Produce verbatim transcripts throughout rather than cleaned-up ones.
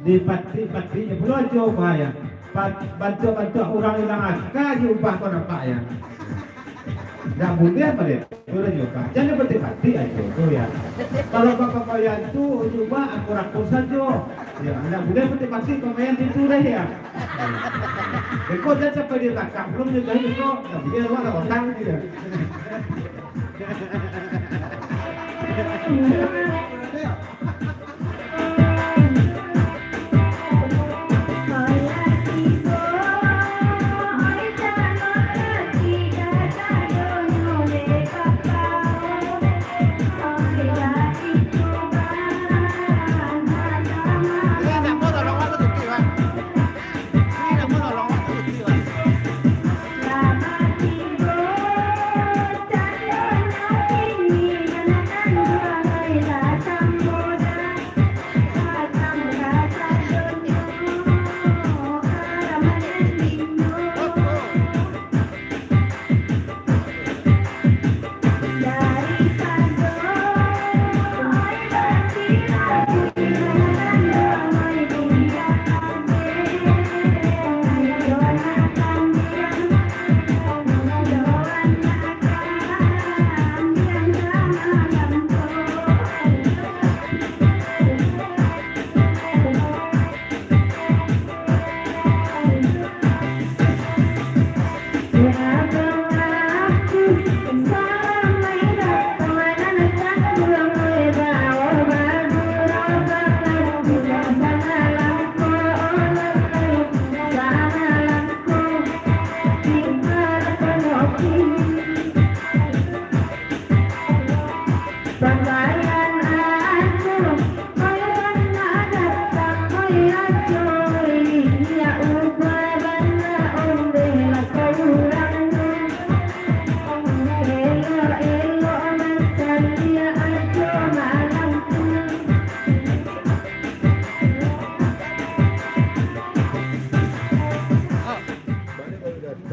Dipatik-patik je pulo Ajo, Pak, ya. Pat-, bantuak-bantuak urang ilang aka je ubah ko nampak, ya. Ndak buliah, Pak, deh. Urang Ajo, Pak. Jan dipatik-patik Ajo tu, ya. Kalau bapakaian tu, cuma akur-akur sajo. Ya, ndak buliah patik-patik pakaian tu deh, ya. Beko jan sampai dia takak, belum dia tahu beko. Ndak buliah, awak lah otang gitu, ya.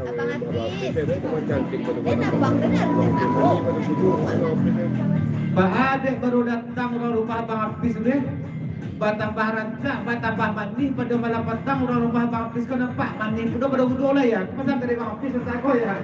Abang Hafiz. Eh, abang dengar, dengar. Baa dek baru datang urang rumah Abang Hafiz tu deh. Batambah rancak, batambah manih, pado malam patang urang rumah Abang Hafiz ko nampak manih pulo pado udo lah ya. Pasan dari Abang Hafiz, rancak ko ya.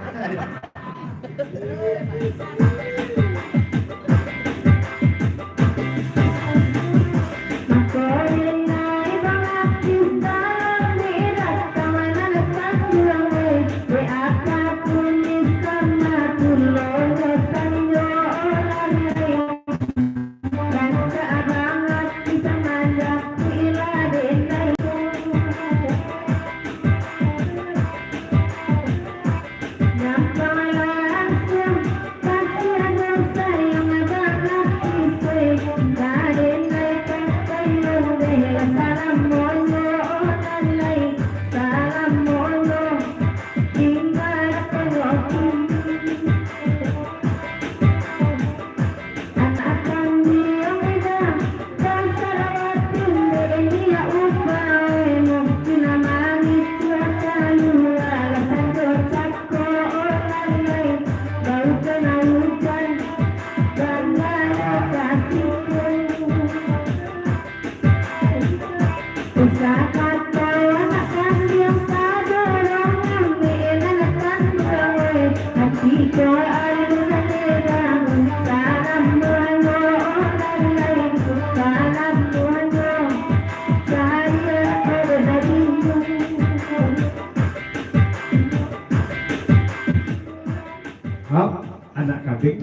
Hap, anak kambing.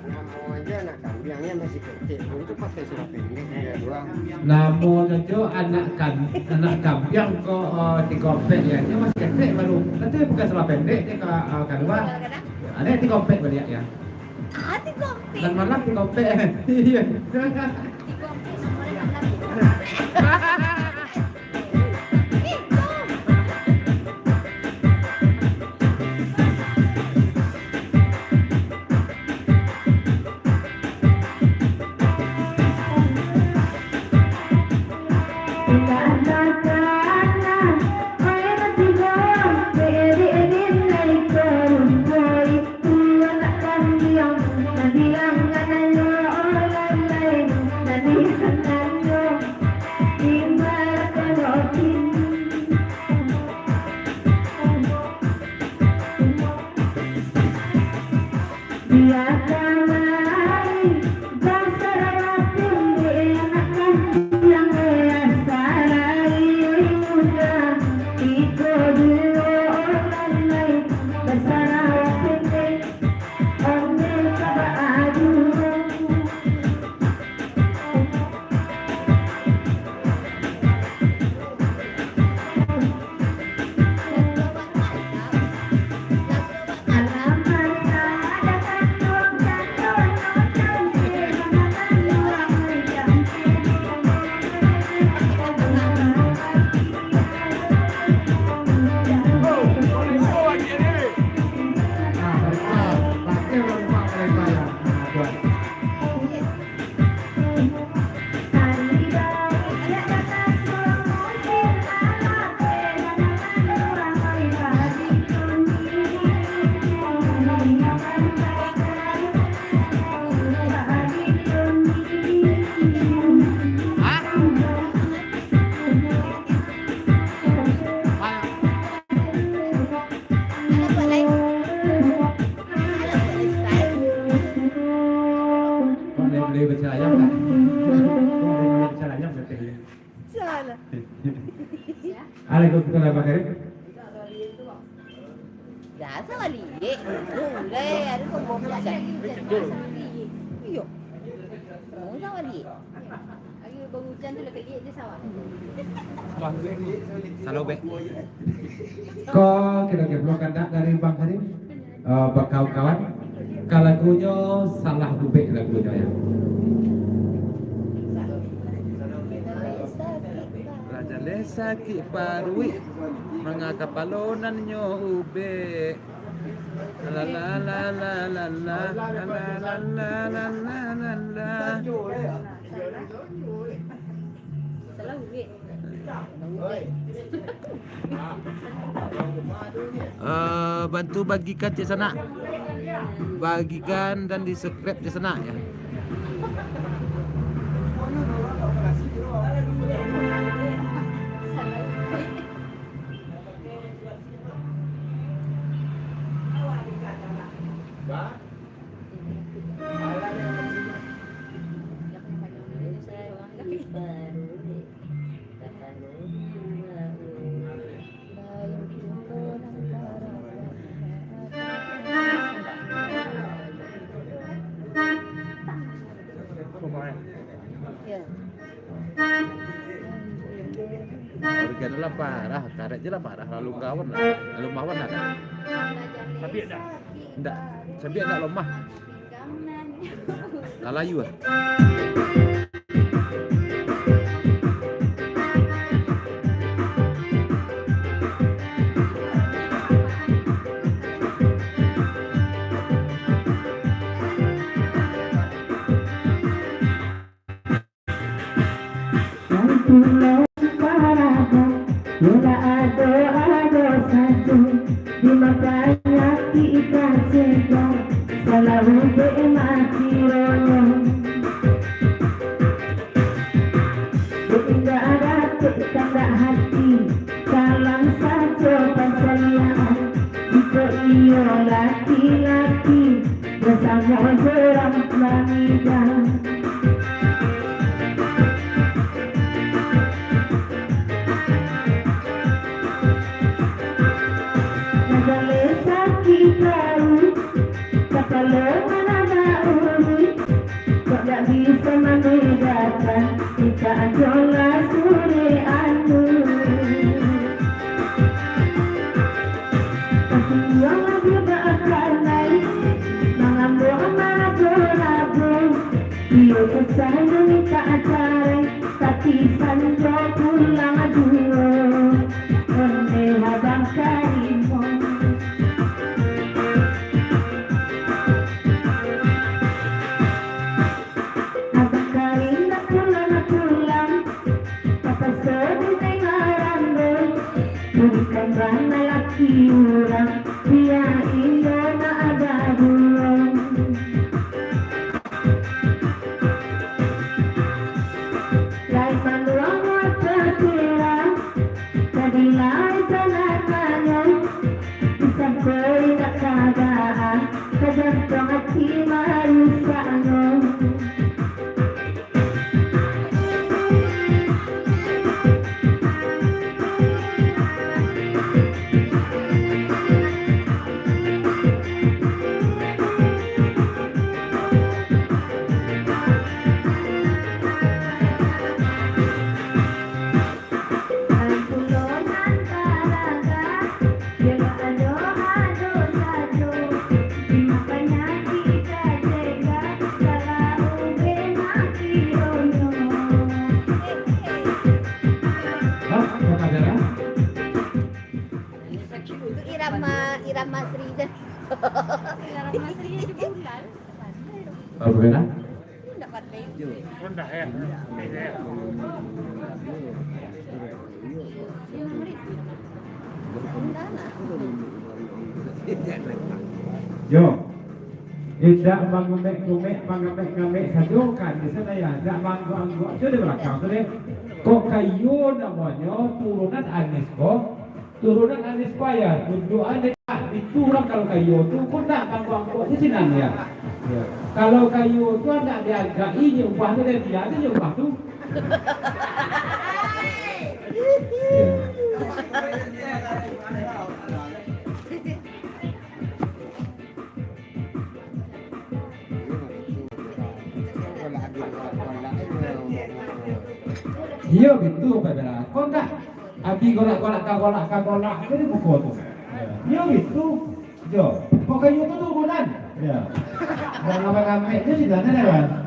Namo aja anak kambiang, ya masih ketek. Dulu tu pakai celana pendek, dia doang. Namo sajo anak kam-, anak kambiang ko, eh, tigo ompek ya. Dia masih ketek baru. Nanti bukan celana pendek, dia ka, eh, kalua. Ada tigo ompek baliak ya. Ah, tigo ompek. Dan malam tigo ompek. Iya. Tigo ompek, nomornya malam. Alaikum salam, Bang Karim. Biasa baliak. Mulai hari tu bawa hujan. Iyo. Bawa hujan baliak. Hari baru hujan tu lah keliak je sawah. Salah ubek. Ko kiro-kiro kandak dari Bang Karim, eh, bakawan-kawan. Ka lagunyo salah ubek lagunyo, ya. Lah jaleh sakik paruik, manga kapalo nan nyo ubek. La la la la la la. Salah ubek. Eh, bantu bagikan cek sanak. Bagikan dan di-subscribe cek sanak, ya. Organ lah parah, karet je lah parah, lalu kawan lah, lalu mawan lah kan. Sabiak dah. Ndak, sabiak ndak lomah. Lalayu ah. Nan tulok paraban, yolah ado-ado sajo, di mapanyakik ka cegah, salah ubek mati ronyo. Dek indak dapek kandak hati, salang sajo pancaliak, jikok iyo laki-laki, basamo jo urang mangidang. Nan jaleh sakik paruik, kapalo nan ado uruik, kok dak bisa mambedakan, mintak ajolah surek anu. Kasiang lah budak akanai, mangambok marabo-rabo. Iyo pacah jo mintak carai, tapi sanjo pulang juo. Ondeh Abang Karimo. Abang Karim nak pulang, nak pulang. Tapaso didanga rando, burikan bana laki urang, bia iyo nak baduo. Lai maluang mata kira, jadi lai tanah tanyo, disangko indak kaadaan, ka jantuang ati marusaknyo. Hah? Apa, Dara? Itu irama, irama Sri je. Irama Sri je bulan. Apa, Dara? Ndak pandai. Rendah, ya? Yo. Indak mangumek-ngumek, mangamek-ngamek sajo kan di sana, ya. Indak mangguak-angguak sajo di balakang tu, deh. Kok kayo namonyo turunan Anis ko? Turunan Anis Paya, tunjuakan dek ah, itu urang kalau kayo tu, kok ndak angkok-angkok di sinan, ya. Ya. Kalau kayo tu ndak diagai nyumpah tu, dia biasa nyumpah tu. Ya. Iyo, bitu, Pak Dara. Kok ndak? Abi golak-golak ka golak ka golak, jadi buko tu. Iyo, bitu. Jo, kok kayu tu turunan? Iyo. Dah ngamek-ngamek je sih, dah, dah, dah.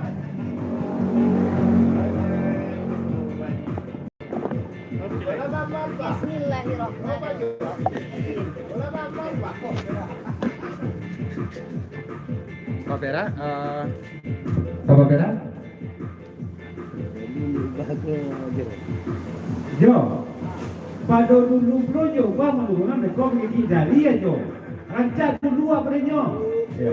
Bismillahirrahmanirrahim. Pak Pera, eh, Pak Pera? Jo, pado dulu pulo jo, bah, manurunan dek ko gigi jari ajo. Rancak dulu apo nyo. Yo.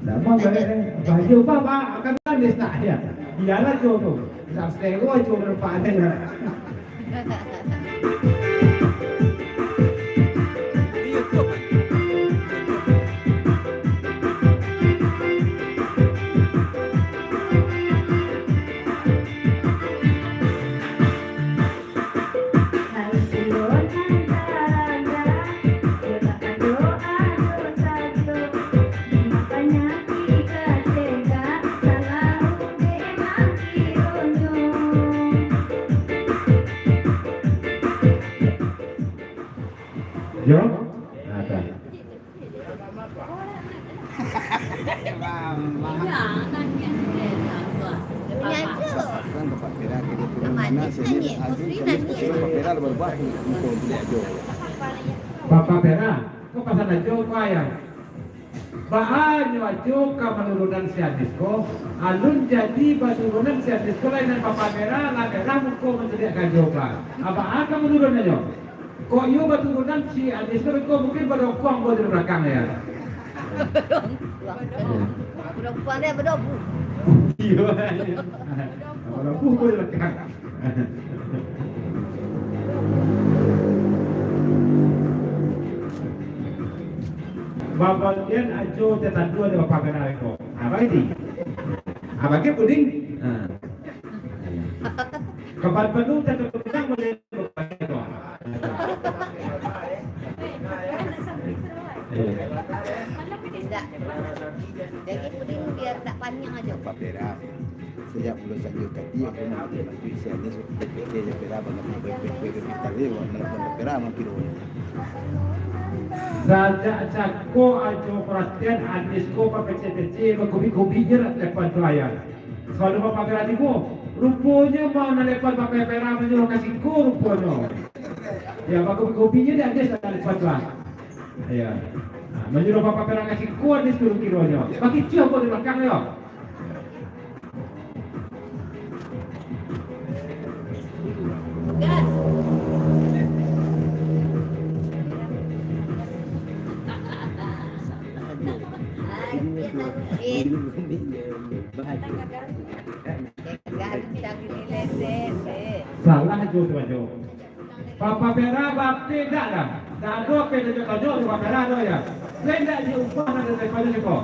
Namo gare, eh? Bah, jo, bah, bah, akan tulis nak, yo. Bialah jo tu. Nak setengah jo nampak ado, yo. Yo? Nah, kan. Kan Bapak Pera, kita turun mana, sini, Pak Pera, baru-baru, muka beliau aja. Bapak Pera, kok pasan aja, Pak, ya? Baa nyo ajo ka manurunan si Anis ko, alun jadi baturunan si Anis ko lai nan papamera, lah merah muko mancaliak ka ajo ka. Baa ka manurunan nyo? Kok iyo baturunan si Anis ko, ko mungkin badokong ko dari balakang ya. Badokong. Badokong dia badobu. Iyo. Badobu ko dari balakang. Babagian ajo tatando dek Bapak Pera ko. Apa ini? Apa ke puding? Ah. Kapan penuh tatando puding boleh. Tidak. Jadi puding biar tak panjang aja. Bapak Pera. Sajak bulan Sajo tadi, aku nak bantu isi Anis, P P T je Pera, banyak P P T, P P T tadi, awak nak bantu Pera, mampir orang. Sajak cako ajo paratian, Anis ko bakecil-kecil, bakubik-kubik je lah lepan tu ayah. Salalu Bapak Pera tibo, ruponyo mau nalepan Bapak Pera manyuruah ka siko ruponyo. Ya, bakubik-kubik je di Anis lah lepan tu ah. Ya. Nah, manyuruah Bapak Pera ka siko Anis tu kironyo. Bakicuah ko di balakang yo. Gas. Ai, dia tak duit. Gantang ini leset, eh. Salah jo tu ajo. Papa Pera bapeda dah. Dah ado apo nan ditanyo-tanyo di Papa Pera tu ya. Lai ndak diubah nan dari pada siko.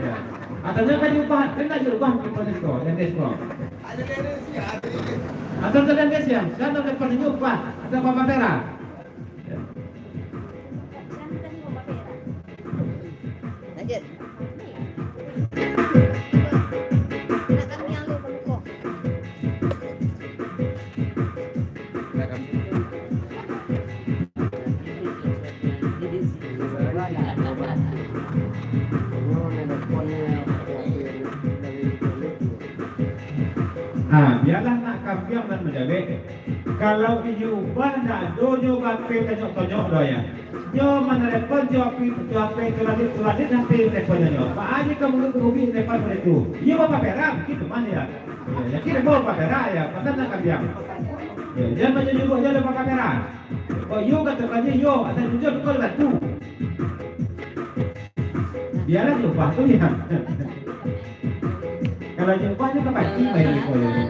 Ya. Atanyo kan diubah, lai ndak diubah dari pada siko, dari siko. Atau dari pada siko, siapa nan diubah? Atau Papa Pera? Ya. Lanjut. Ah, bialah nak kambiang nan manjawek. Kalau inyo ubah, ndak ado nyo bape tanyok-tanyok doh, ya. Nyo manalepon jo api, jo api tuladit-tuladit nanti teleponnyo nyo. Baa nyo ka muluik barubi telepon pado itu. Iyo, Bapak Pera, gitu mah ya. Ya, yakin emang Bapak Pera ya, pasal nak kambiang. Ya, jan manyuruah jo Bapak Pera. Kok iyo kato kanyo iyo, asal jujur kau bantu. Bialah diubah tu ya. Kalau diubah tu kan pasti main di kolam.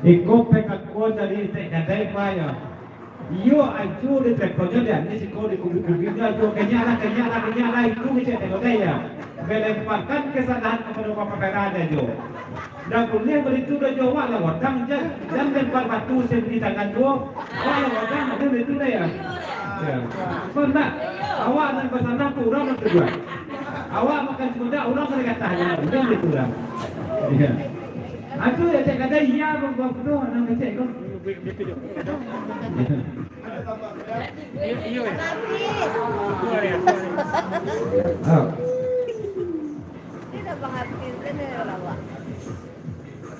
Iko pengakuan dari Tek Gadai, Pak, ya. Iyo, ajo di teleponyo di Anis, iko di kubik-kubiknyo ajo, kanyak lah, kanyak lah, kanyak lah, itu kecek Tek Gadai, ya. Melemparkan kesalahan kapado Papa Pera jo. Ndak buliah baitu doh jo, awak lah wadang, jan, jan lempar batu sampai di tangan juo. Awak lah wadang, ado baitu doh yo. Yo. Ko ndak? Awak nan basalah ko urang nan tuduah. Awak makan cukudak, urang nan gatah, jan baitu urang. Yo. Atu yo cek kadai, iyo, bang, bang, tu, nan kecek ko. Iyo, iyo. Ah.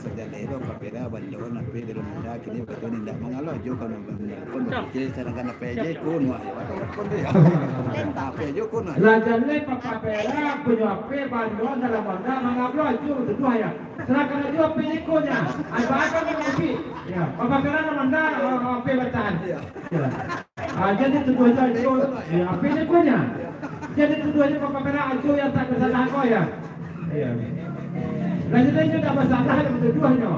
Sajak lai lo Papa Pera balon, Ape dalam banda, kini batua ni ndak mangalah jo, kalau manelpon, bapikir sadangkan Ape aja ko, nuh, ayo, telepon deh. Ape aja ko, nuh. Lah jaleh Papa Pera punyo Ape balon dalam banda, mangalah jo, tuduah yo. Sadangkan ajo Ape iko nyo. Ajo apo nan Ape? Yo, Papa Pera dalam banda, Ape batahan. Yo. Ah, jadi tuduah ajo, yo, Ape iko nyo. Jadi tuduah ajo Papa Pera ajo nan tak basalah ko yo. Iyo. Lah, jadi itu tak basalah, ada tuduahnyo.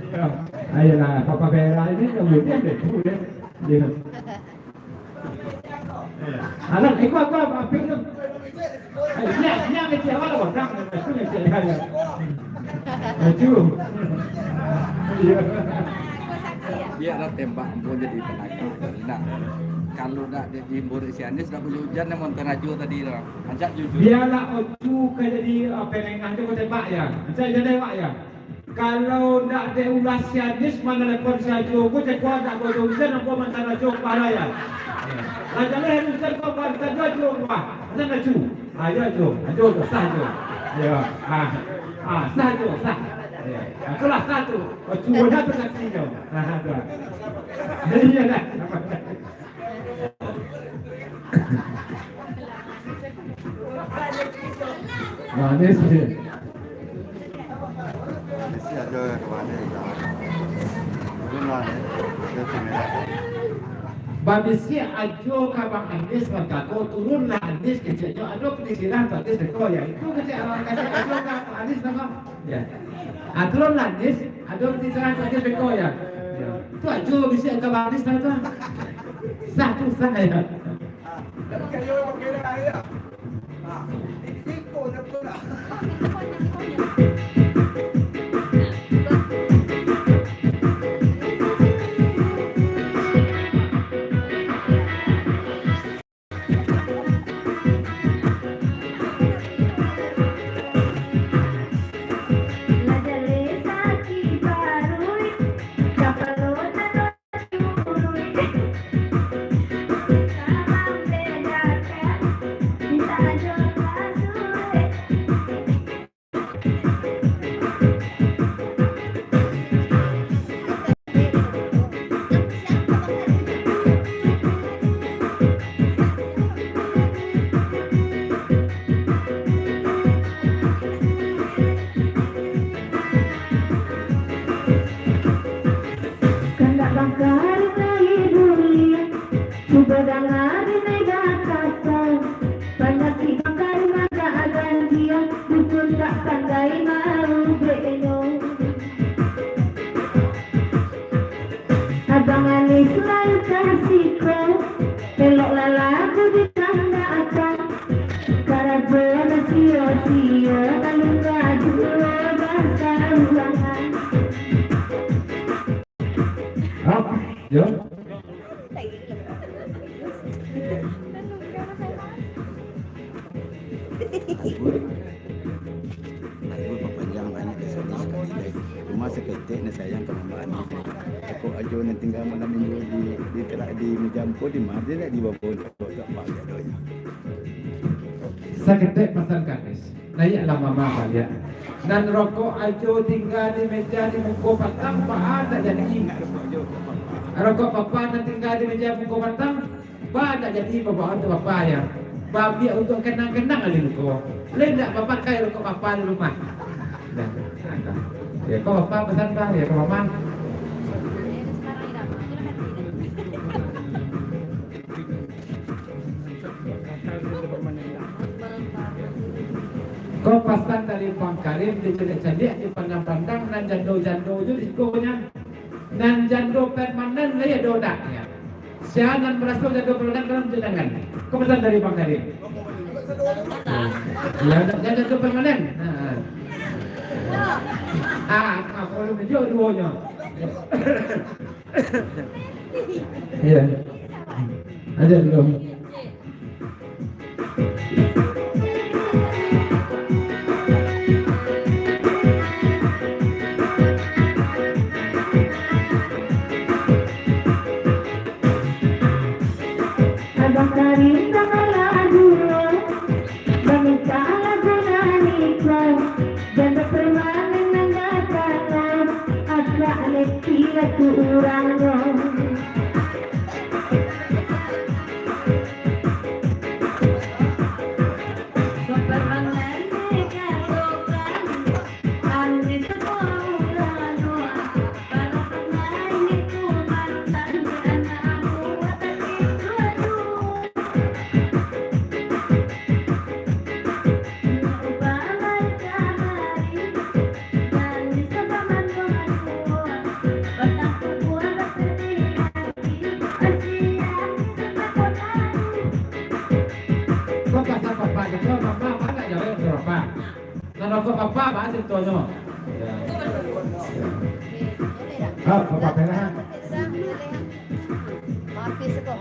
Iyo. Ayolah, Papa Pera ini kemudian betul, yo. Iyo. Alah, iko aku apa, apa itu? Eh, nyo, nyo kecek awak lah, orang. Aku kecek dia, yo. Aduh. Iyo. Bialah tembak ampun jadi tenaga. Ndak. Kalau ndak jadi murid si Anis, ndak hujan-hujan yang montor ajo tadi lah. Ajak jujur. Bialah Ocu ka jadi, ah, penengah tu ko tembak yo. Ajak jadi awak yo. Kalau ndak dek ulah si Anis, manelepon si Ajo ko, cako ndak hujan-hujan, ampun montor ajo kepala yo. Lah jaleh hujan ko, montor ajo, ajo ko. Macam Acu. Ayo Ajo, Ajo tu, sah Ajo. Yo. Ah. Ah, sah Ajo, sah. Yo. Ah, itulah sah tu. Ocu dah tu saksi nyo. Ah, tu. Iyo lah. Manis, yo. Bisi ajo ka manis. Turun lah, yo. Yo, turun lah. Babisiak Ajo ka Bang Anis, mangko turunlah Anis keceknyo, ado panyisiran tu Anis deko, yo. Itu kecek awak kecek Ajo ka Anis namo? Yo. Ah, turunlah Anis, ado panyisiran tu Anis deko, yo. Yo. Tu Ajo bisiak ka Bang Anis namo tu. Sah tu, sah, yo. Kandak bangkari nai dunia, cubo danga di nai dakata. Panyakik bangkari mangga agan dia, dukun tak pandai maubeknyo. Abang Anis lain kasiko, elok lalaku di tanda apa. Karajo basio-sio, talungga juo basaruangan. Hap, yo. Aduh, aduh, papanjang banyak kisah ni sakali lai. Cuma saketek nak sayang ka Mama Anis. Kok Ajo nan tingga malam minggu di, di terak di meja ampo, di ma, di bawah. Saketek pasan ka Anis. Naiaklah mama baliak. Nan rokok Ajo tingga di meja di muko patang, baa ndak jadi. Rokok papa nan tingga di meja muko patang, baa ndak jadi, babaok untuak papa yo. Baambiak untuak kenang-kenang di muko. Lai ndak papakai rokok papa di rumah. Yo, ko papa pasan, Bang, yo, ko mama. Ko pasan dari Bang Karim, dicaliak-caliak, dipandang-pandang, nan jando-jando tu di siko nyo. Nan jando permanen lai ado ndak nyo? Sia nan maraso jando permanen dalam jangan. Ko pasan dari Bang Karim. Ya, dah, dah, dah, permanen. Ha. Ah, ah, kalau menunjuk duonyo. Ya. Aja dulu. Abah Karim bakalah duo, bamintak lagu nan iko, jan baparmanen nan bakalo, agak letih lah tu urangnyo. Kok pasal papa gitu, mama, mama nak jawab ke papa? Nah, rokok papa, apa ceritonyo? Ya. Ah, papa pernah. Habis tu.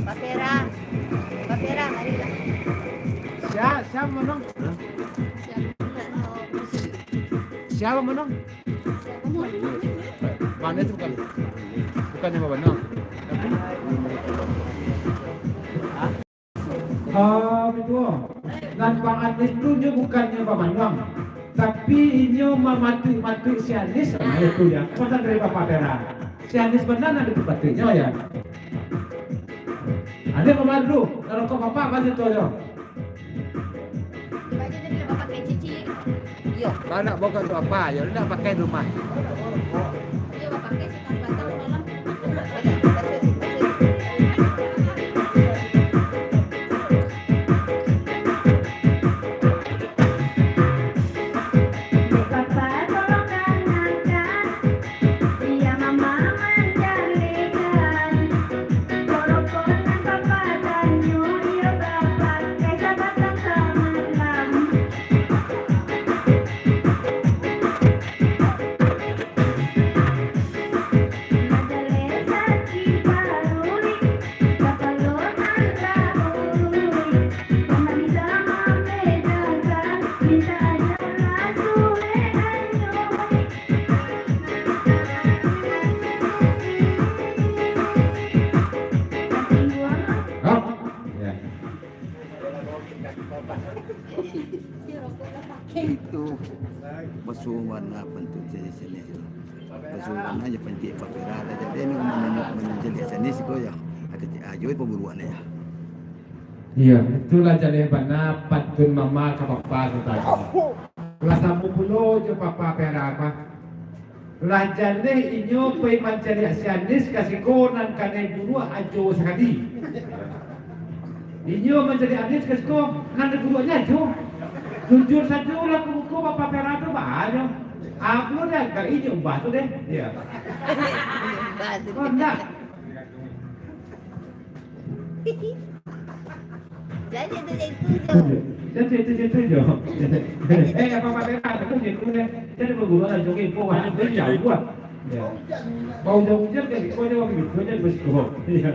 Papera. Papera, marilah. Sia, sia mano? Sia mano? Manis bukan? Bukan yang mana? Ah, betul. Nan Bang Anis tu nyo bukannyo bamanuang, tapi inyo mamatuik-matuik si Anis, nah, itu ya. Pesan dari Bapak Tera. Si Anis bana nan dipatuiknyo ya. Ado mama dulu, kalau kau bapak, apa tu nyo? Baju tadi nak pakai cici. Iyo. Kalau nak bawa ka apa? Yo, nak pakai di rumah. Iyo, pakai sebatang malam. Itu basuo bana pantun sajo sini. Basuo bana jo pancik papera, jadi anu manunjuk, manunjuk di sini siko yo. Ajo paburuan yo. Iyo, itulah jaleh bana pantun mama ka papa tu tadi. Lah samo pulo jo papa pera apa? Lah jaleh inyo pai mancaliak si Anis ka siko nan kanai buruak ajo sakali. Inyo mancaliak Anis ka siko nan buruaknyo ajo. Jujur sajo lah, kumuko bapak pera tu baa nyo. Apo dah agak inyo ubah tu deh. Iyo. Ubah tu. Oh, ndak. Jadi tu, jadi tu je. Jadi tu, jadi tu je. Eh, apa-apa, apa-apa, aku je tu deh. Jadi berguru lah, joget, kau ada beli jauh buat. Ya. Bau jauh hujan kan, kau jauh gitu, jadi bersiko. Iya.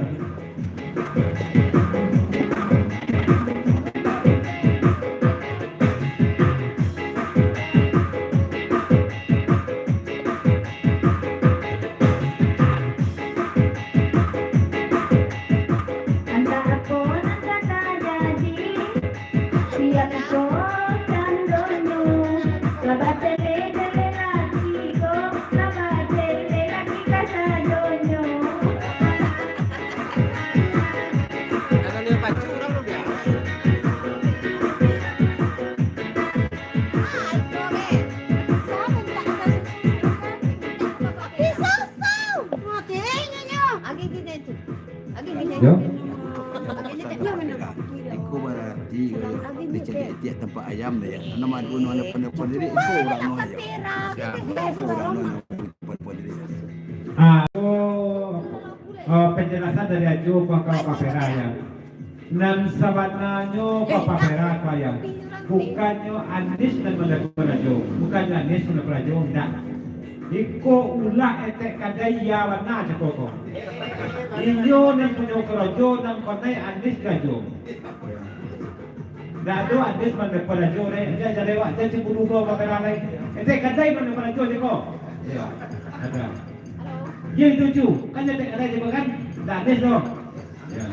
Antah apo nan ka tajadi, siap iko tandonyo, lah batele-tele laki ko, lah batele laki kasadonyo. Kalau dia pacu, urang tu biasa. Yo. Iko barati kalau dicari tiap tampat ayam deh, yo. Nama dulu, nama pandai-pandai diri, iko urang no aja. Ya. Iko urang no pandai-pandai diri. Ah, oh, oh, Panjelasan dari Ajo ka Papa Pera, ya. Nan sabananyo Papa Pera ko, ya, bukannyo Anis nan mandapek Ajo, bukannyo Anis mandapek Ajo, ndak. Iko ulah etek kadai, ya, bana cako ko. Inyo nan punyo karajo nan konai Anis jo Ajo. Ndak ado Anis mandapek Ajo, deh. Jan, jan lewat, jan cemburu ko Papa Pera, deh. Etek kadai mandapek Ajo cako. Iyo, ado. Iyo, itu cu. Kan etek kadai cako kan? Ndak Anis doh. Iyo.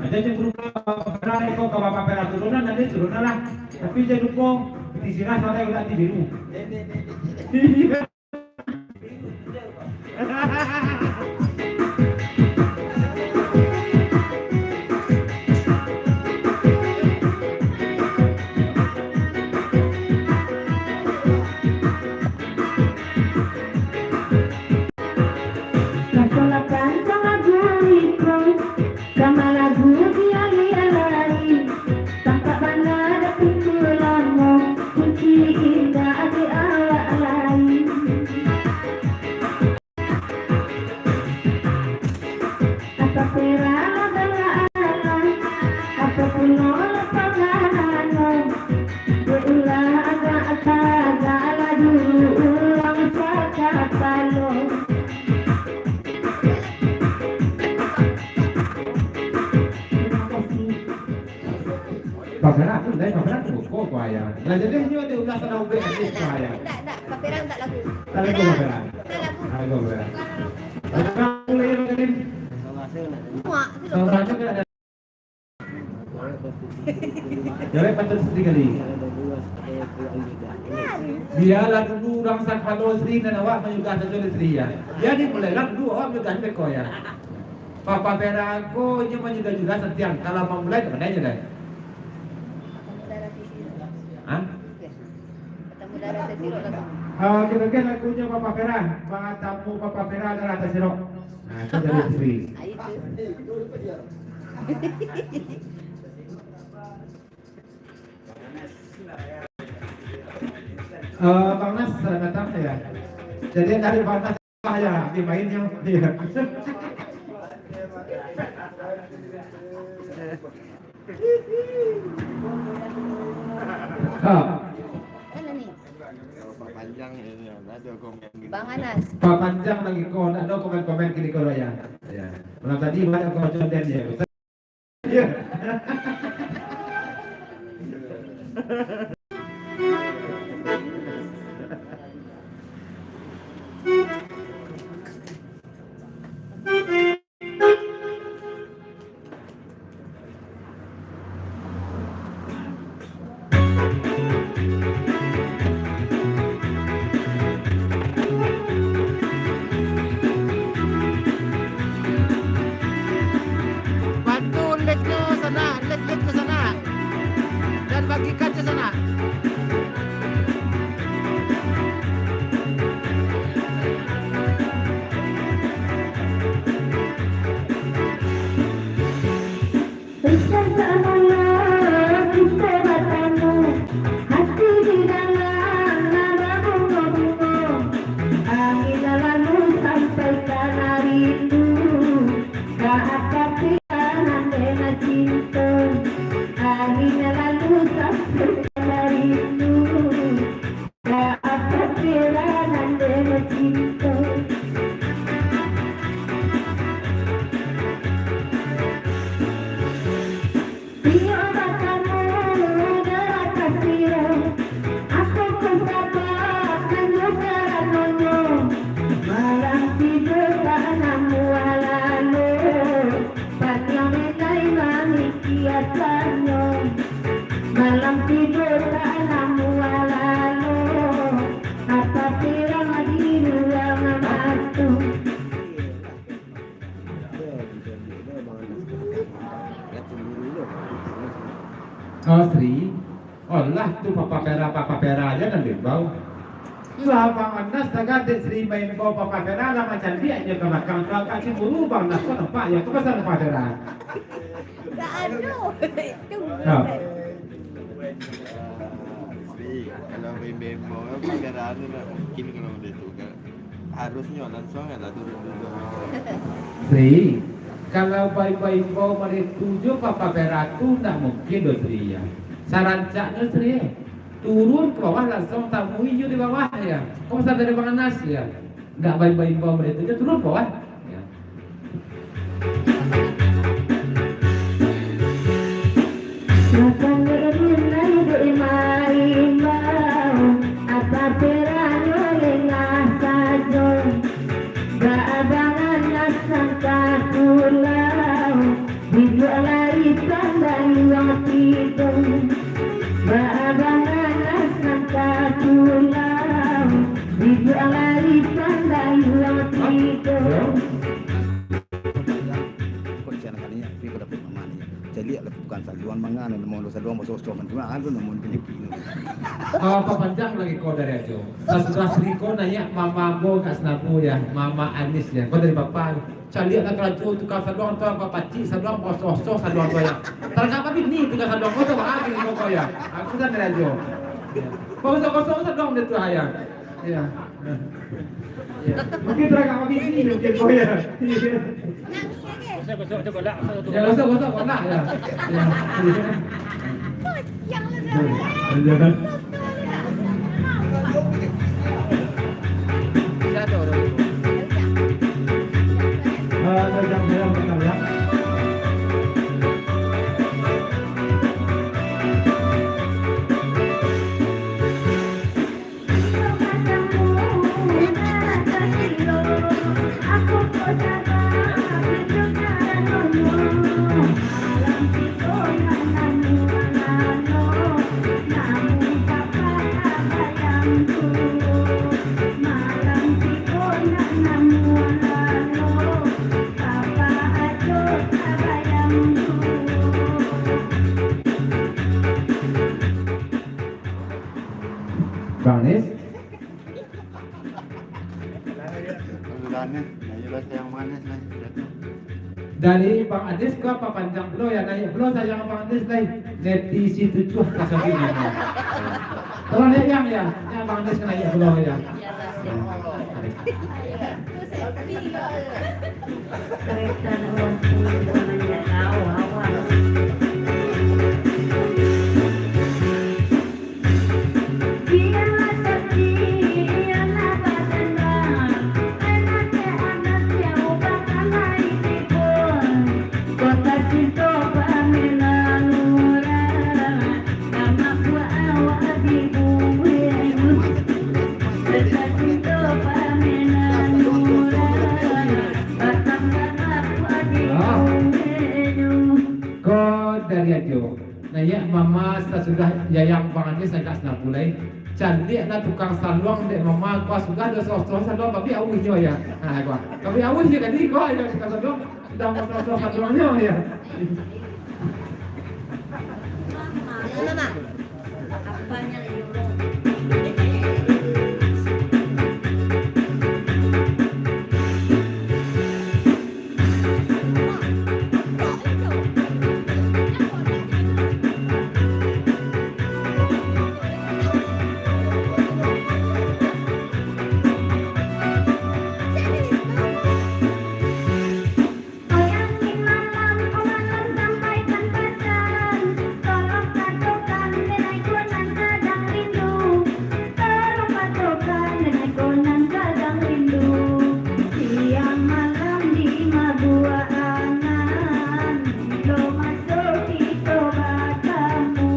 Aja cemburu ka Papa Pera, iko ka Papa Pera turunan, nanti turunan lah. Tapi jan lupo, piti sirah sarai ulah ti biru. Kasolapan ka lagu iko, ka malagu di alia lai. Tampak bana dapik tu lamo, kunci indak di awak lai. Apa Pera lah galak alah, apa pulo lah pangano. Beulah agak tagak lah dulu urang sakapalo. Terima kasih. Papa Pera tu, lain Papa Pera tu, ko, ko ayah. Lah, jadi nyo ado ulah salah ubek ati ko ayah. Ndak, ndak, Papa Pera tak lagu. Tak lagu Papa Pera. Tak lagu. Tak lagu Papa Pera. Papa Pera tu lain lagu ni. Muak tu. Salah satu kan ada. Jawab patut sekali. Bialah dulu urang sakapalo Sri, nan awak manyugah sajo dek Sri, ya. Jadi mulailah dulu awak manyugah beko, ya. Papa Pera ko inyo manyugah-nyugah santiang. Kalau mamulai, ka mana inyo lai? Hah? Ah, kiro-kiro lagunyo Papa Pera, batamu Papa Pera adalah tasirok. Nah, itu dari Sri. Ah, itu. Eh, Bang Nas, selamat datang, ya. Jadi dari Bang Nas lah, ya, di mainnya. Iya. Ha. Mana ni? Kalau Pak Panjang ini, ada komen gini. Bang Anas. Pak Panjang lagi ko, ndak ada komen-komen gini ko, ya. Ya. Malam tadi banyak ko condet dia. Iya. Bantu liftnyo sanak, lift-liftnyo sanak. Dan bagikan jo sanak. Usah salah kito batamu, hati di dalam nan babungo-bungo. Angin lalu sampaikan rindu, ka apak pira nan dek cinto. Angin lalu sampaikan rindu, ka apak pira nan dek cinto. Iyo batamu darah kasih, apo ko sabab nan jo karanonyo, malam tido tak namuah lalo, paniang minai mamikiakanyo. Malam tido tak namuah lalo, apo pira di ruang mato. Oh, Sri. Olah tu Papa Pera, Papa Pera aja nan diimbau. Lah Bang Anas tagak dek Sri maimbau Papa Pera lah macam dia je ka balakang tu, agak cemburu Bang Anas ko nampak ya, tu pasal Papa Pera. Tak ada. Itu Ha. Sri, kalau maimbau Papa Pera tu nak mungkin kalau dia tu kan. Harusnyo langsuang lah turun dulu. Sri, kalau bai-bai imbau baitu jo Papa Peratu, ndak mungkin doh, Sri, ya. Sarancaknyo, Sri, turun ka bawah, langsuang tamui jo di bawah, ya. Ko pesan dari Bang Anas, ya. Ndak bai-bai imbau baitu jo, turun ka bawah. Ya. Makan dek Rinai dek Maimbau, apa peranyo lengah sajo. Baabangan nasangka pulau, dibuek lai pandai wang tigo. Baabangan nasangka pulau, dibuek lai pandai wang tigo. Kok siang kali ni, tapi kau dapek mama ni. Caliak lah tukang saluang mangan, namo lo saluang baso-baso, man tu, ah, tu namo ni penyakit ni. Ah, papanjang lagi ko dari Ajo. Sasudah Sri ko naiak mama ambo ka Senabu, ya, Mama Anis, ya. Ko dari Papa. Caliak lah karajo tukang saluang tu, apa pacik saluang, baso-baso saluang tu, ya. Taragak babini tukang saluang ko tu, ah, gini ko, ya. Aku kan dari Ajo. Ya. Baso-baso saluang dia tu, ah, ya. Ya. Ya. Mungkin taragak babini, mungkin ko, ya. Gosok-gosok tu golak, satu tu. Ya, gosok-gosok golak, ya. Ya. Ya. Ah, ada jam, jam, jam, ya. Bang Nis? Dari Bang Adis ko apa panjang pulo ya, naiak pulo sayang Bang Adis lai. Neti si tujuah kasih ini. Tolong naiak yang ya, ya Bang Adis ka naiak pulo ya. Kereta dua puluh menjangkau awal. Ko dari Ajo. Nah, ya, mama sasudah yayang Bang Anies agak sanapu lai. Caliak lah tukang saluang dek mama, kua sudah doso-doso saluang, tapi awih nyo ya. Ha, kua. Tapi awih je tadi, kua ya tukang saluang, sudah doso-doso saluangnyo ya. Mama, apanya iyo? Tolong patokan denai ko nan sadang rindu. Siang malam di mabuak angan, bilo masuak kito batamu.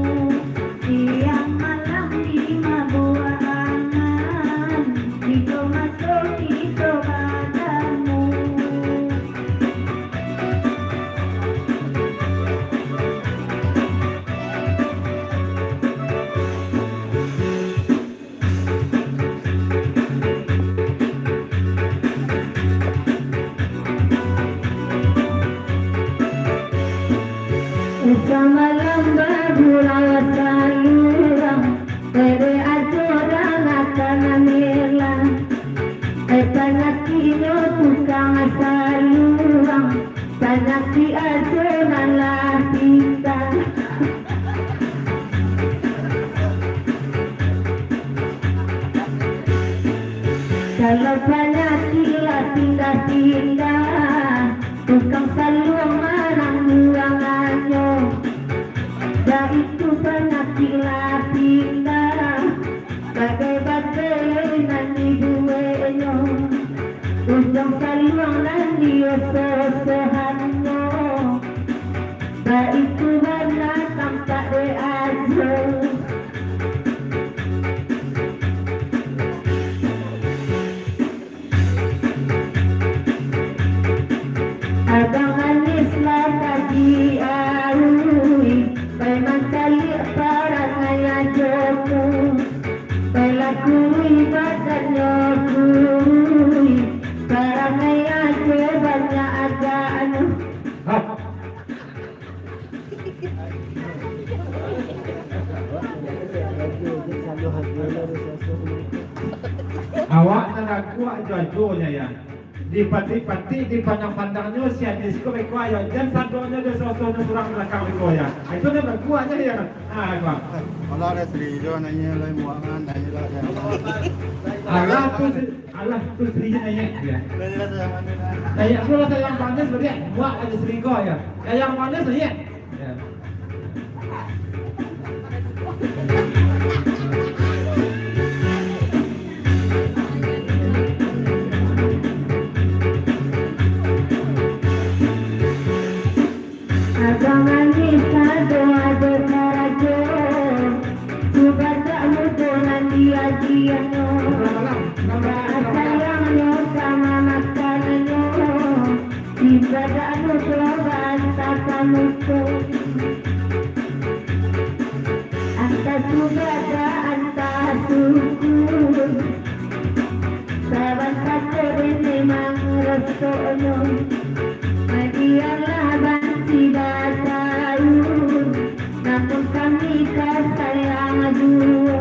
Siang malam di mabuak angan, bilo masuak kito batamu. Samalam bagurau saluang, ere ajo urang akan amilah. Eh, panyakiknyo tukang saluang, panyakik ajo nan lah tingga. Kalau panyakik Panyakik lah pindah, bagai-bagai nan dibueknyo. Ujuang saluang nan diosoh-osohannyo, baitu bana tampak dek Ajo. Abang manis lah tadi auih, pai mancaliak parangai Ajo ko. Pai lah kuruih badannyo kuruih, parangai Ajo banyak agak anu. Hah? Awak nan raguak jo Ajo nyo, ya. Dipatik-patik, dipandang-pandangnyo, si Anis ko beko, ya. Jan sadonyo jo sosonyo surang balakang beko, ya. Itu nan raguaknyo, ya. Ah, ko. Alah, ado seri jo naiak lai muangan, naiak lah. Alah, tu si Alah, tu seri naiak dia. Naiak tu lah sayang panas, berarti buat aja seri ko ya. Sayang panas, naiak. Ya. Abang manis ado-ado karajo, cubadak mudo nan diagiahnyo. Baa sayangnyo ka mamakannyo, cubadak mudo baanta ka muko. Antah cubadak, antah syukur. Sabanta ko dek memang rosoknyo, bialah banci batahun, namun kami ka sayang juo.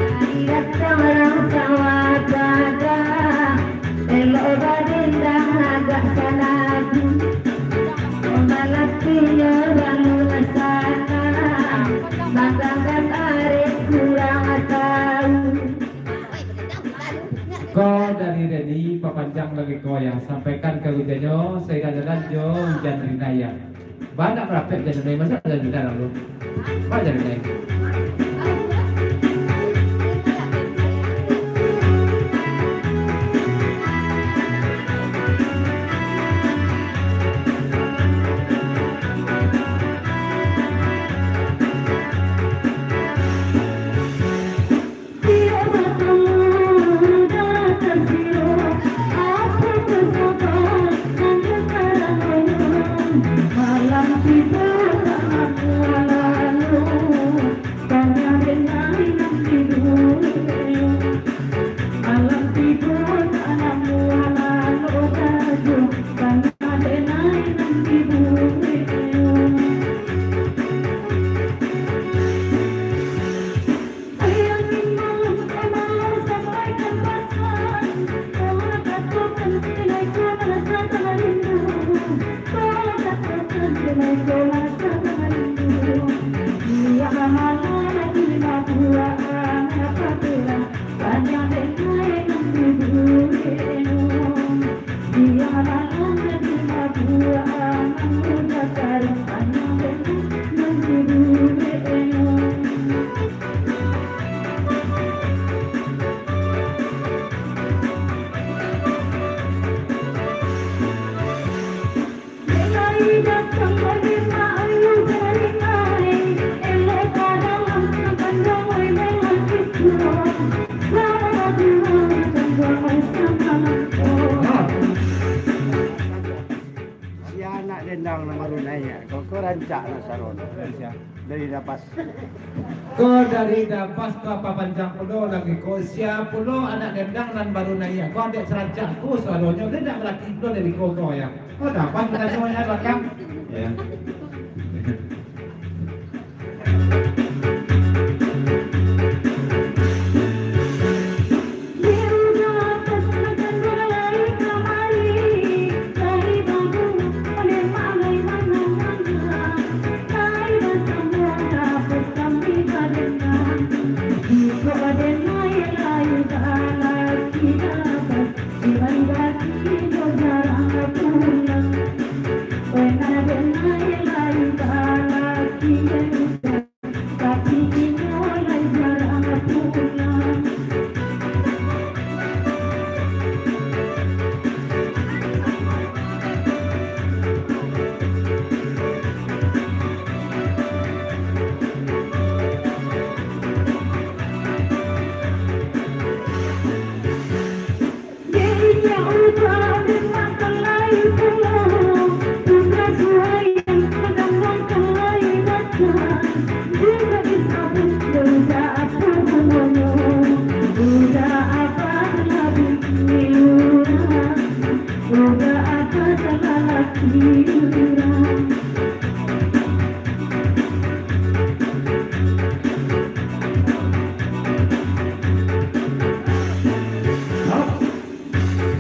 Ari datang urang sawah padah, elok badendang agak salagu. Malatinyo lalu sana, mangganggan arek kurang tahu. Ko dari Reni, papanjang lagi ko yang sampaikan ka ujanyo, sairing jalan jo ujan rina ya. Banyak merapek jadi nai, masa jadi nai lalu. Apa jadi nai? Nan baru naiak ko, ko rancak lah sarono. Dari Dapas. Ko dari Dapas ko apo panjang pulo lagi ko, sia pulo anak dendang nan baru naiak ko, dek sarancak ko suaronyo, dia ndak balaki pulo dari ko, ko ya. Ko Dapas tanyo ya balakang. Ya.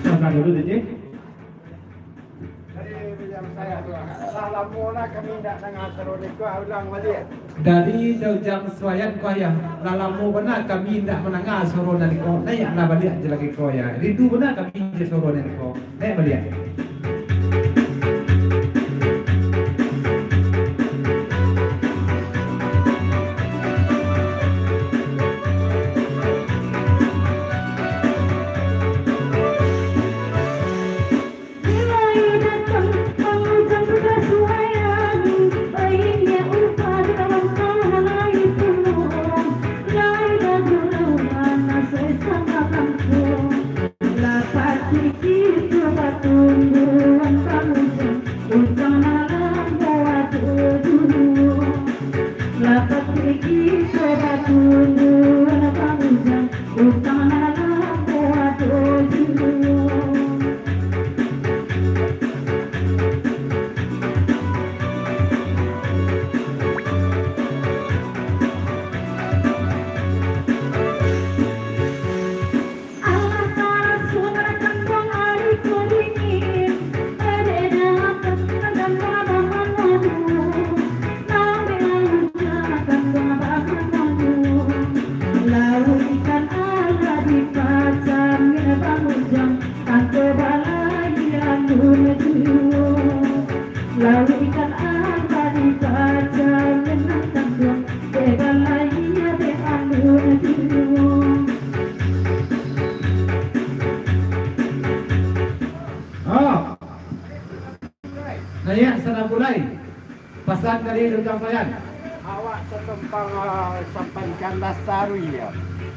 Sabar dulu, Dek. Lah lamo lah kami indak danga suaro niko, ulang baliak. Dari Daujang Suayan ko, Ayah, lah lamo bana kami indak mandanga suaro nan niko. Naiaklah baliak je lagi ko, Ayah. Rindu bana kami jo suaro nan niko. Naiak baliak. Ah. Naiak Sanabulai. Pasan dari Daujang Suayan. Awak tatumpang, ah, sampan kandas taruih, ya.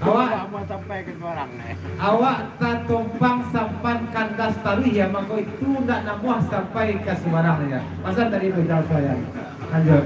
Awak ndak mau sampai ka Sumarang, eh. Awak tatumpang sampan kandas taruih, ya, mako itu ndak namuah sampai ka Sumarang, ya. Pasan dari Daujang Suayan. Lanjut.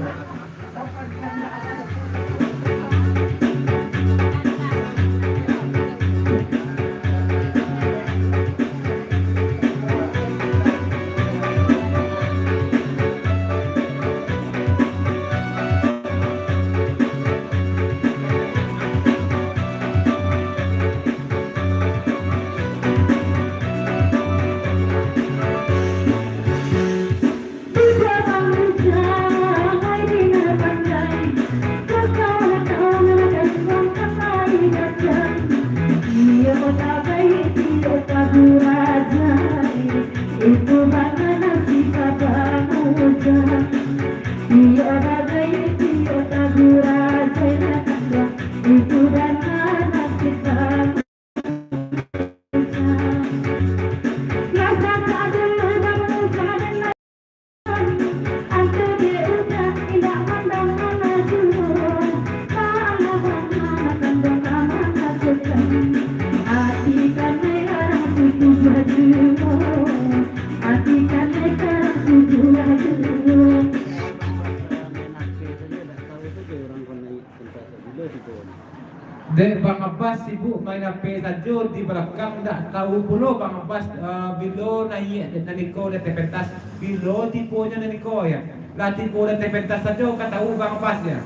Dek Bang Abbas sibuk main H P sajo di balakang, ndak tahu pulo Bang Abbas, eh, bilo naiak nan iko di ateh pentas, bilo tibonyo nan iko, ya. Lah tibo di ateh pentas sajo ka tahu Bang Abbas, ya.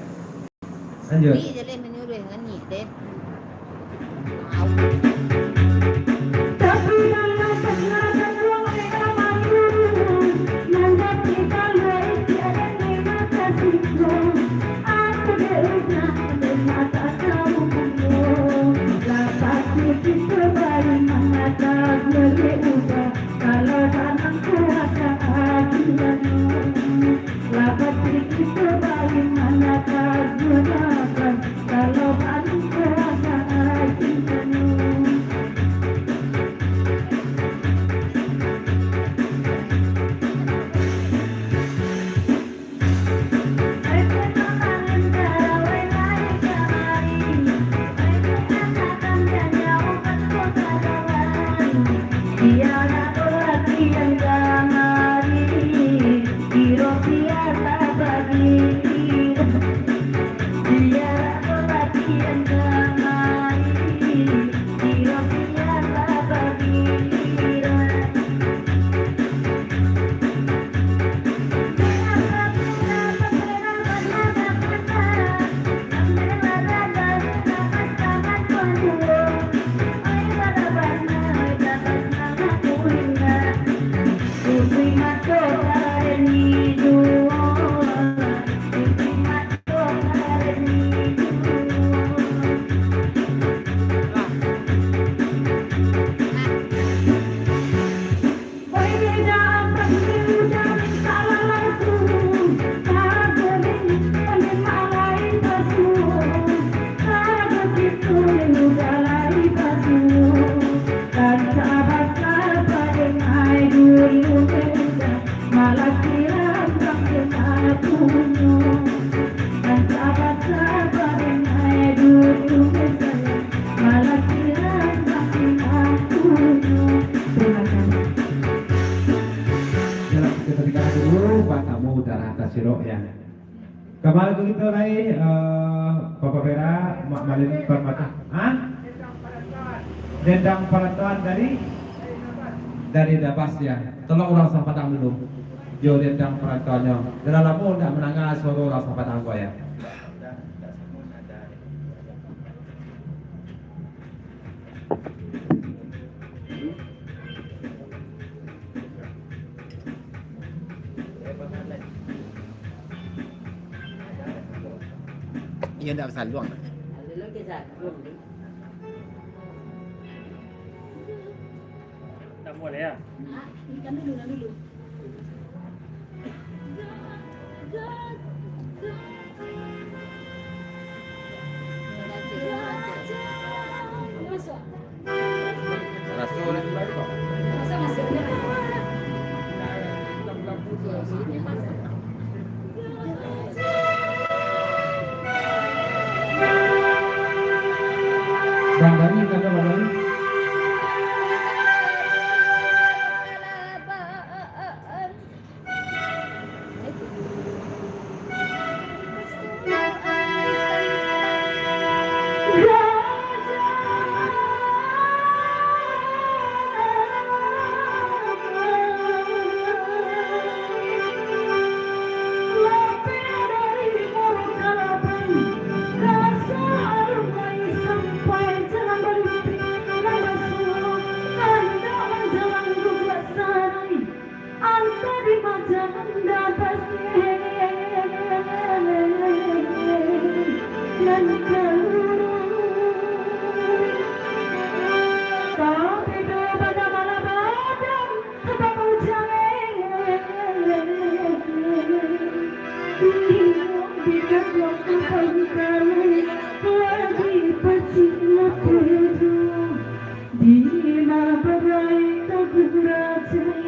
Lanjut. Tapi dalam perjalanan ruang mereka malu, yang dapat kita luar isi ada lima kasih. Aku dek rumah, dek mata kau. Lah pasti kita bari mangata boleh ubah. Kalau tanang kuasa hati anu, lah pasti kita bari mangata gunakan. Kalau tanang kuasa hati anu. Terima kasih. Yalah, kita dengar dulu Pak Tamu Utara Tasirok, ya. Kembali ke kita lai, eh, Bapak Pera, Mak Malin Permata. Hah? Dendang Parantauan dari, dari Dabas, ya. Tolong urang Sapadang dulu. Jo dendang parantauannyo. Dah lamo ndak mandanga suaro urang Sapadang ko, ya. Iyo, ndak basaluang. Ndak buliah, yo? Ikan dulu, ikan dulu. Bang Dani, kata Bang Dani. Anta di maja anda pasti nan kaluru. Tapi tu pada malam badang, apa kau jangan. Di dekat waktu pangkalan, lagi pacik mata hidung. Di mana badai tak berajai,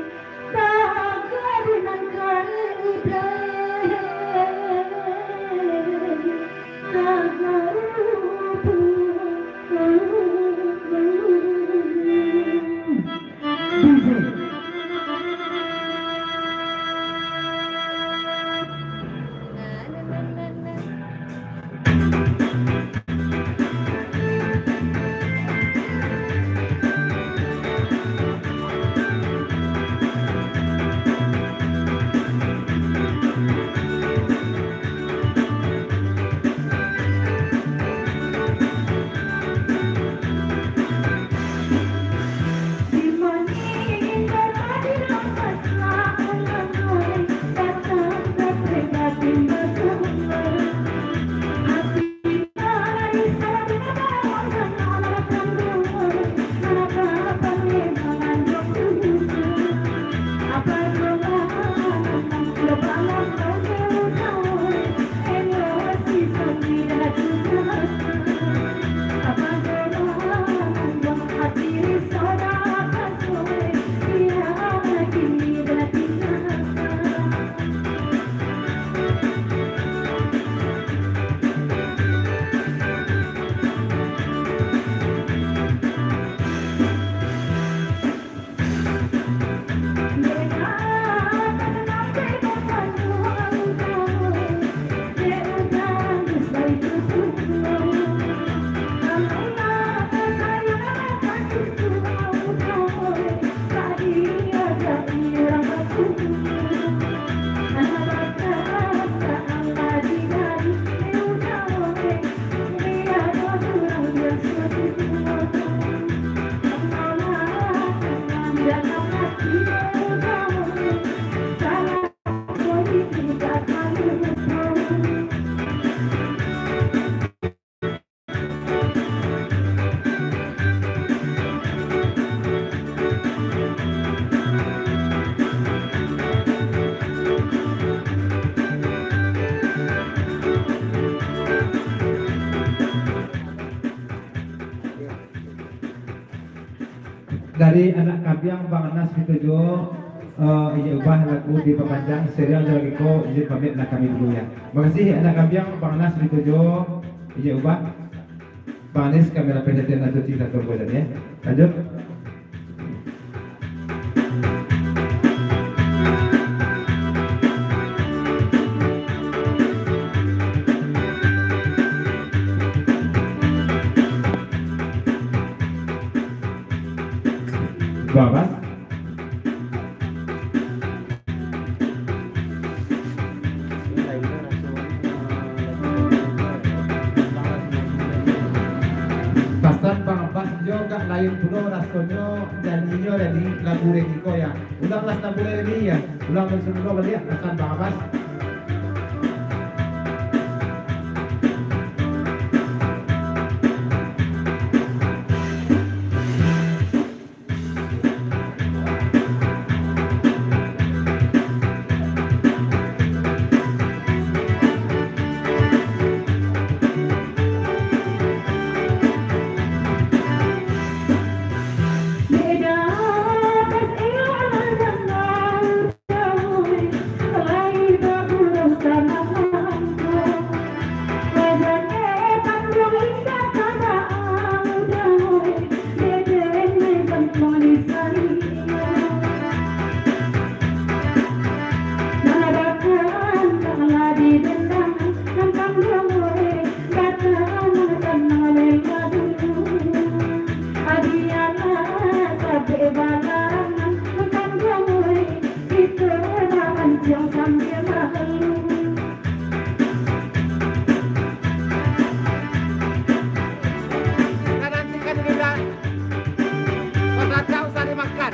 Anak kambiang Bang Nas Bitojo, eh, inyo ubah lagu dipapanjang, serial jo lagi ko, izin pamit lah kami dulu ya. Makasih anak kambiang Bang Nas Bitojo, inyo ubah. Bang Anis, kamera perhatian lah cuci satu bulan ya. Lanjut. Bang Abbas. Pasan Bang Abbas jo agak lain pulo rasonyo nyaninyo dari lagu Reniko ya. Ulanglah lagu Reni ya. Ulang dari semula baliak pasan Bang Abbas. Kita nantikan dulu, dah. Kok datang usah dimakan.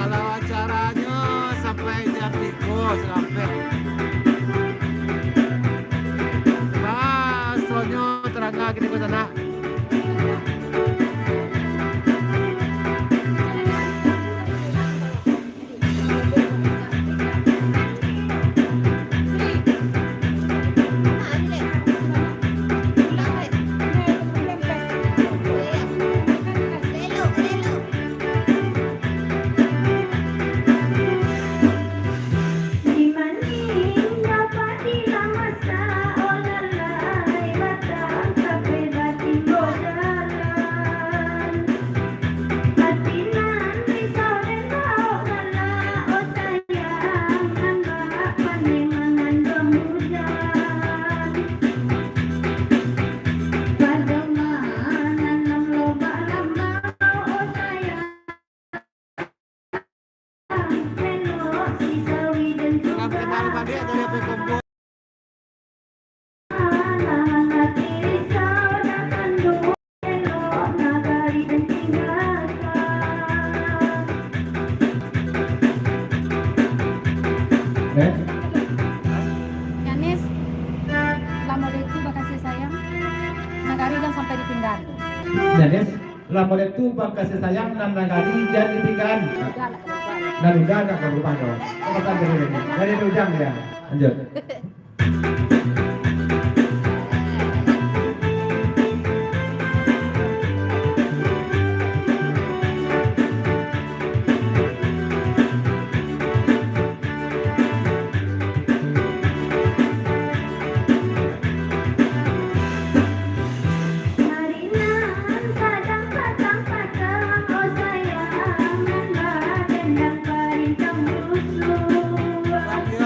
Kalau acaranyo sampai jam tigo salampek. Basonyo tarangah kini ko sanak. Baliak dari Ape Kombo. Eh? Yanes, lamo dek tu bakasih sayang, nagari jan sampai ditinggaan. Yanes, lamo dek tu bakasih sayang, nan nagari jan ditinggaan. Udah lah, udah. Nan udah nak ka rumah tu. Apa saja dari, dari ujang dia. Lanjut.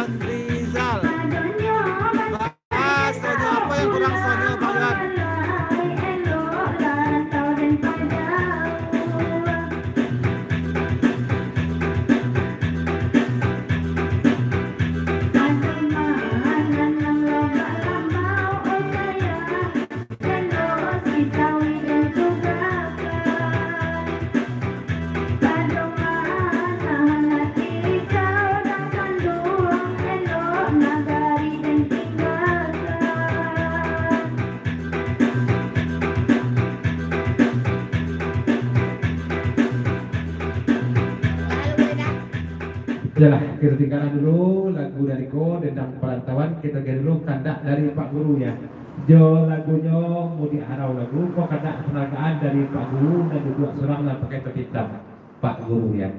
Rizal. Ah, sonyo apa yang kurang sonyo, Bang Iwan? Yalah, kita tinggalkan dulu lagu dari ko, Dendang Perantauan. Kita dengar dulu kandak dari Pak Guru, ya. Jo lagunyo Mudik Harau lagu, ko kandak panagaan dari Pak Guru nan duduak surang nan pakai topi itam. Pak Guru, ya.